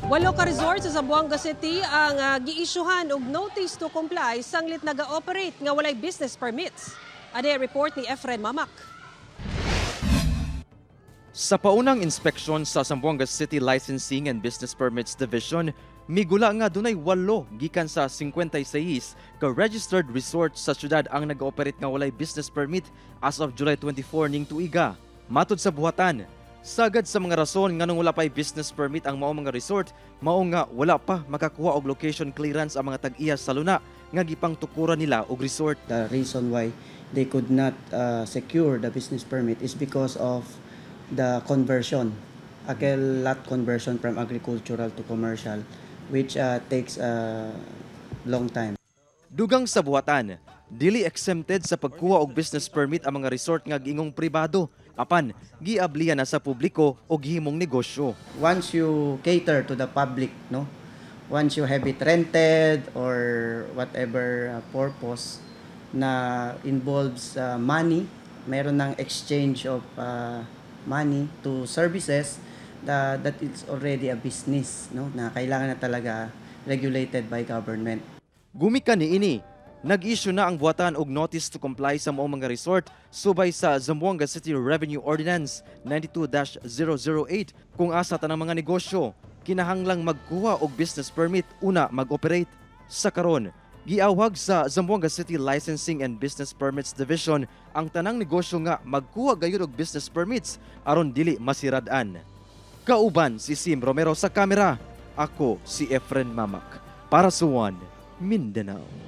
Walo ka resort sa Zamboanga City ang giisyuhan og notice to comply sanglit naga-operate nga walay business permits. Ane report ni Efren Mamak. Sa paunang inspeksyon sa Zamboanga City Licensing and Business Permits Division, migula nga dunay 8 gikan sa 56 ka registered resort sa syudad ang nag-ooperate nga walay business permit as of July 24 ning tuiga. Matod sa buhatan, sagad sa mga rason nganong wala pay business permit ang mao mga resort, mao nga wala pa makakuha og location clearance ang mga tag-iya sa luna nga gipangtukuran nila og resort. The reason why they could not secure the business permit is because of the conversion, again, lot conversion from agricultural to commercial, which takes a long time. Dugang sa buhatan, dili exempted sa pagkuha og business permit ang mga resort nga giingong pribado apan giablihan na sa publiko og gihimong negosyo. Once you cater to the public, no, once you have it rented or whatever purpose na involves money, meron ng exchange of money to services, that it's already a business, no, na kailangan na talaga regulated by government. Gumikan niini, nag-issue na ang buhatan og notice to comply sa maong mga resort subay sa Zamboanga City Revenue Ordinance 92-008 kung asa tanang mga negosyo kinahanglang magkuha og business permit una mag-operate. Sa karon, giawhag sa Zamboanga City Licensing and Business Permits Division ang tanang negosyo nga magkuha gayud og business permits aron dili masirad-an. Kauban si Sim Romero sa kamera, ako si Efren Mamak para sa One Mindanao.